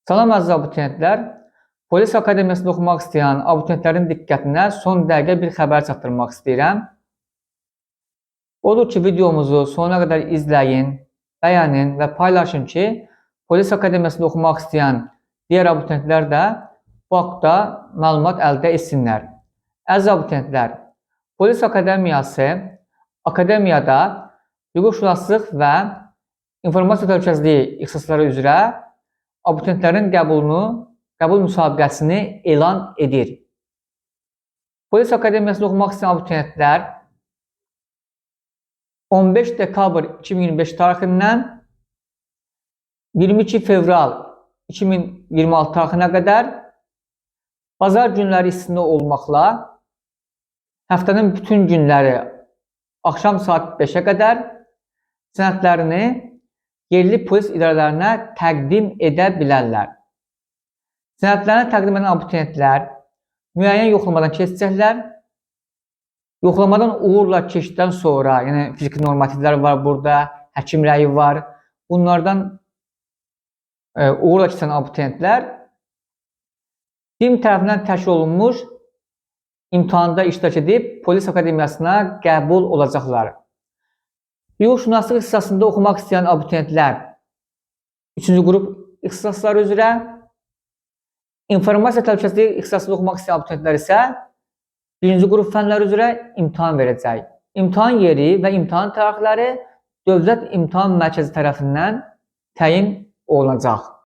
Salam əziz abituriyentlər. Polis Akademiyasında oxumaq istəyən abituriyentlərin diqqətinə son dəqiqə bir xəbər çatdırmaq istəyirəm. Odur ki, videomuzu sonuna qədər izləyin, bəyənin və paylaşın ki, Polis Akademiyasında oxumaq istəyən digər abituriyentlər də bu haqda məlumat əldə etsinlər. Əziz abituriyentlər, Polis Akademiyası akademiyada hüquqşünaslıq və informasiya təhlükəsizliyi ixtisasları üzrə abituriyentlərin qəbul müsabiqəsini elan edir. Polis Akademiyasında oxumaq istəyən abituriyentlər 15 dekabr 2025 tarixindən 22 fevral 2026 tarixinə qədər bazar günləri istisna olmaqla həftənin bütün günləri axşam saat 5-ə qədər sənədlərini yerli polis idarələrinə təqdim edə bilərlər. Sənədlərini təqdim edən abituriyentlər müəyyən yoxlamadan keçəcəklər. Yoxlamadan uğurla keçdikdən sonra, yəni fiziki normativlər var burada, həkim rəyi var. Bunlardan uğurla keçən abituriyentlər DİM tərəfindən təşkil olunmuş imtahanda iştirak edib Polis Akademiyasına qəbul olacaqlar. Hüquqşünaslıq ixtisasında oxumaq istəyən abituriyentlər 3-cü qrup ixtisasları üzrə, informasiya təhlükəsizliyi ixtisasında oxumaq istəyən abituriyentlər isə 1-ci qrup fənləri üzrə imtahan verəcək. İmtahan yeri və imtahan tarixləri Dövlət İmtahan Mərkəzi tərəfindən təyin olunacaq.